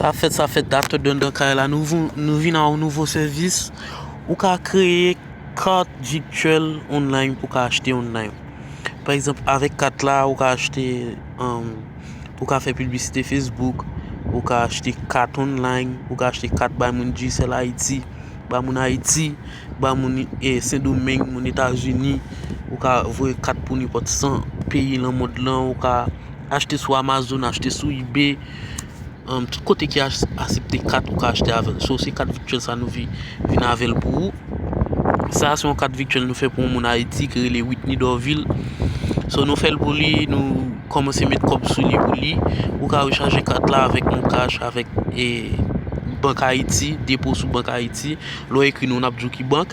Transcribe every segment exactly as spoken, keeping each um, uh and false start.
Sa fèt, sa fèt, dat Dondan Kay la, nou, vin- nou vin a yon nouvo sèvis. Ou ka kreye kat vityèl online pou ka achte online. Pa egzanp, avèk kat la, ou ka achte, um, ou ka fè piblisite Facebook, ou ka achte kat online, ou ka achte kat bay moun Digicel Ayiti, bay moun Ayiti, bay moun e, Sendomeng, moun Etazini, ou ka voye kat pou nenpòt san peyi nan mond lan, ou ka achte sou Amazon, achte sou eBay, um, tout kote ki as- aksepte kat, ou ka achte avè l. So, se kat vityèl sa nou vi- vin avè l pou ou. Sa se yon kat vityèl nou fè pou yon moun Ayiti ki rele Whitney Dorville. So, nou fè l pou li, nou kòmanse met kòb sou li pou li. Ou ka rechaje kat la avèk MonCash, avèk e, Bank Ayiti, depo sou Bank Ayiti. Lè w ekri nou, n ap di w ki bank.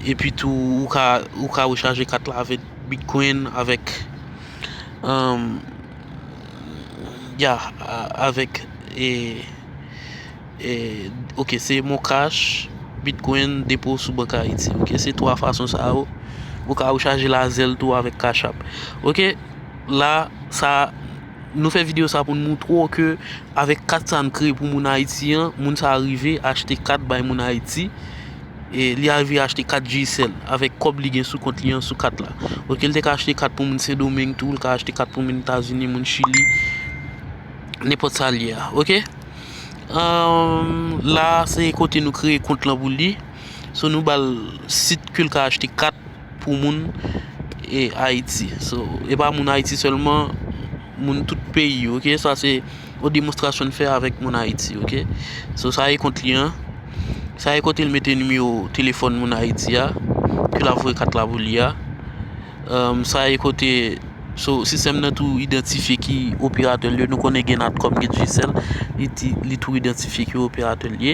Epi tou, ou ka, ou ka rechaje kat la avèk Bitcoin, avèk, um, ya, a- avèk e, e, ok, se MonCash, Bitcoin, depo sou Bank Ayiti. Ok, se twa fason sa yo. Ou ka rechaje Zelle tou avèk Cash App. Ok, la, sa, nou fè videyo sa pou n moutre w ke avèk kat sa n kreye pou moun Ayiti an, moun sa rive achte kat bay moun Ayiti. E li rive achte kat Digicel avèk kòb li gen sou kont li an sou kat la. Ok, li te ka achte kat pou moun Sendomeng tou, li ka achte kat pou moun Etazini, moun Chili, nenpòt sa l ye a. Ok? Ahn, la, se kote nou kreye kont lan pou li. So, nou ba l sit ke l ka achte kat pou moun e Ayiti. So, e pa moun Ayiti sèlman, moun tout peyi, ok? Sa se yon demonstrasyon n fè avèk moun Ayiti, ok? So, sa e kont li an. Sa e kote l mete nimewo telefòn moun Ayiti a, ke l ap voye kat la pou li a. Ahn, sa e kote, so, sistèm nan tou idantifye ki operatè l ye. Nou konnen gen Natcom, gen Digicel, li, ti- li tou idantifye ki operatè l ye.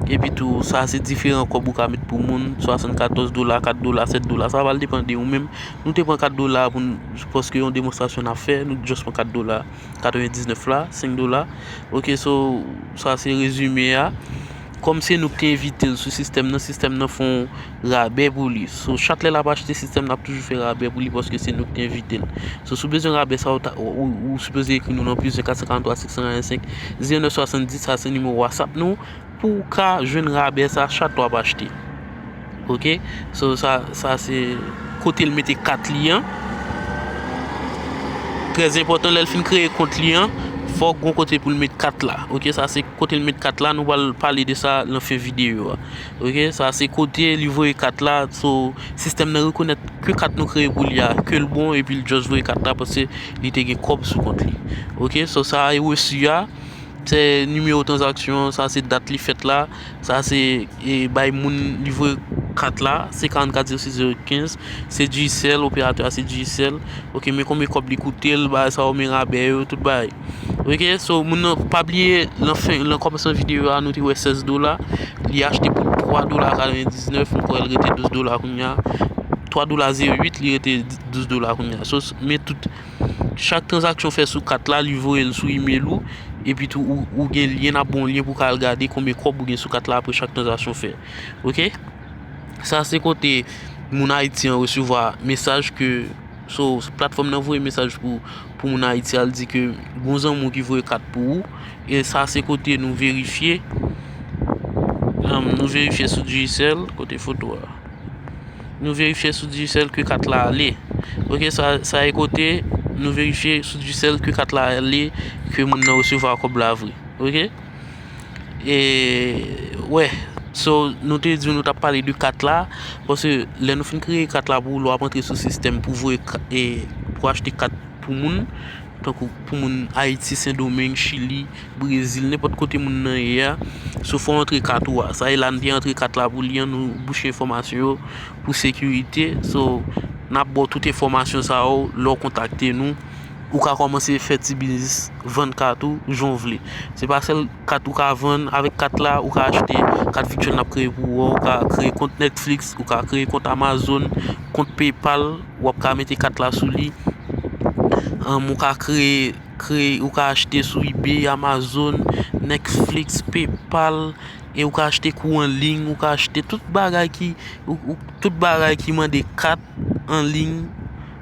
Epi tou, sa se diferan kòb ou ka met pou moun, swasannkatòz dola, kat dola, sèt dola. Sa va depann de ou menm. Nou te pran kat dola pou n, paske yon demonstrasyon n ap fè, nou just pran kat dola, katrevendiznèf la, senk dola. Ok, so, sa se rezime a. Kòm se nou ki te envite l sou sistèm nan, sistèm nan fè yon rabè pou li. So, chak lè l ap achte, sistèm nan ap toujou fè rabè pou li paske se nou ki te envite l. So, si w bezwen rabè sa, ou, ta- ou, ou, ou sipoze ekri nou nan plis de kat san karant twa, senk san karant senk, zewo nèf swasanndis, sa se nimewo WhatsApp nou, pou w ka jwenn rabè sa chak lè w ap achte. Ok? So, sa, sa se kote l mete kat li an. Trè enpòtan, lè l fin kreye kont li an, fòk gon kote pou l met kat la. Ok? Sa se kote l met kat la, nou pral pale de sa nan fen videyo a. Ok? Sa se kote li voye kat la, so, sistèm nan rekonèt ke kat nou kreye pou li a, ke l bon, epi l just voye kat la, paske li te gen kòb sou kont li. Ok? So, sa e resi a. Se nimewo tranzaksyon an, sa se dat li fèt la, sa se e, bay moun li voye kat la, se karannkat zewo sis zewo kenz, se Digicel, operatè a se Digicel. Ok, men konbyen kòb li koute l, bagay sa yo, men rabè yo, tout bagay. Ok, so moun nan, pa bliye, lan fen, lan kòmansman videyo a, nou te wè sèz dola, li achte pou twa dola katrevendiznèf, m kwè l rete douz dola kounye a. Twa dola zewo uit, li rete douz dola kounye a. So, s- men tout, chak tranzaksyon fè sou kat la, li voye l sou email ou, epi tou ou, ou gen lyen, n ap ba w lyen pou w ka al gade konbyen kòb ou gen sou kat la apre chak tranzaksyon fè. Ok? Sa se kote moun Ayiti an resevwa mesaj ke, so, platfòm nan voye mesaj pou, pou moun Ayiti a, l di ke gon zanmi w ki voye kat pou ou. E sa se kote nou verifye. Ahn, nou verifye sou Digicel, kote foto a. Nou verifye sou Digicel ke kat la ale. Ok, sa, sa e kote nou verifye sou Digicel ke kat la ale, ke moun nan resevwa kòb la vre. Ok? E, wè, so, nou te di w nou t ap pale de kat la, paske lè nou fin kreye kat la pou ou, lè w ap antre sou sistèm pou voye ka- e, pou achte kat pou moun, tankou pou moun Ayiti, Sendomeng, Chili, Brezil, nenpòt kote moun nan ye a, so fò w antre kat ou a. Sa e la n te antre kat la pou li an, nou bouche enfòmasyon yo pou sekirite. So, n ap ba w tout enfòmasyon sa yo lè w kontakte nou. Ou ka kòmanse fè ti biznis, vann kat ou, jan w vle. Se pa sèl kat ou ka vann, avèk kat la, ou ka achte kat vityèl n ap kreye pou ou an, ou ka kreye kont Netflix, ou ka kreye kont Amazon, kont PayPal, w ap ka mete kat la sou li. Ahn, ou ka kreye, kreye, ou ka achte sou eBay, Amazon, Netflix, PayPal, e ou ka achte kou an liy, ou ka achte tout bagay ki, ou, ou, tout bagay ki mande kat an liy,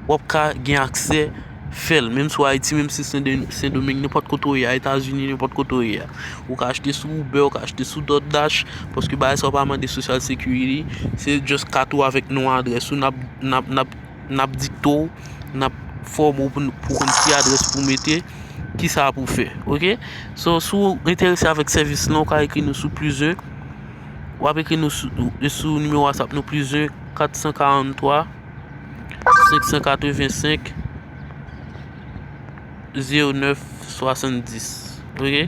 w ap ka gen aksè fè l, menm si w Ayiti, menm si Sen Domeng, nenpòt kote w ye a, Etazini, nenpòt kote w ye a. Ou ka achte sou Uber, ou ka achte sou DoorDash, paske bagay sa yo pa mande Social Security, se just kat ou avèk non adrès ou, n ap, n ap, n ap, n ap dikte w, n ap fòme w pou, pou konn ki adrès pou mete, ki sa pou fè, ok? So, si w enterese avèk sèvis lan, ou ka ekri nou sou plus un, w ap ekri nou sou, sou nimewo WhatsApp nou, plus un quatre cent quarante-trois cinq cent quatre-vingt-cinq zéro neuf soixante-dix. Ok?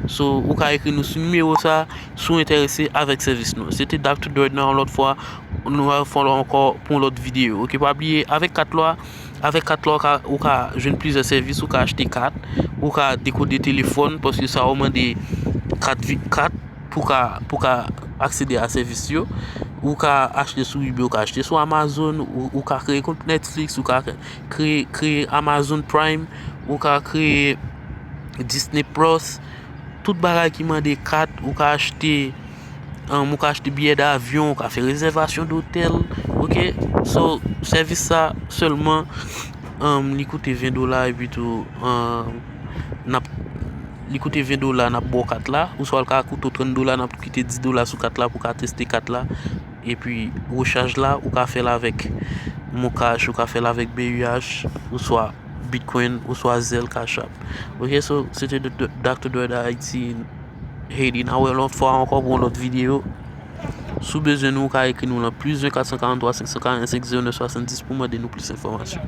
So, ou ka ekri nou sou nimewo sa, si w enterese avèk sèvis nou. Se te Doctor Dord nan yon lòt fwa, nou va fè l ankò pou yon lòt videyo. Ok? Pa bliye, avèk kat la, avèk kat la, ou ka, ou ka jwenn plizyè sèvis, ou ka achte kat, ou ka dekode telefòn, paske sa yo mande kat, kat, pou ka, pou ka aksede a sèvis yo. Ou ka achte sou eBay, ou ka achte sou Amazon, ou, ou ka kreye kont Netflix, ou ka kreye, kreye Amazon Prime, ou ka kreye Disney Plus. Tout bagay ki mande kat, ou ka achte, um, ou ka achte biyè davyon, ou ka fè rezèvasyon dotèl. Ok? So, sèvis sa sèlman, um, li koute ven dola, epi tou, um, n ap, li koute ven dola, n ap ba w kat la, oswa l ka koute w trant dola, n ap kite dis dola sou kat la pou w ka teste kat la. Epi, rechaj la, ou ka fè l avèk MonCash, ou ka fè l avèk B U H, oswa Bitcoin, oswa Zelle, Cash App. Ok, so, se te Doctor Dord Haiti, Haiti. N a wè lòt fwa ankò pou yon lòt videyo. Si w bezwen nou, ou ka ekri nou lan plus un quatre cent quarante-trois cinq cent quarante-cinq zéro neuf soixante-dix pou mande nou plis enfòmasyon.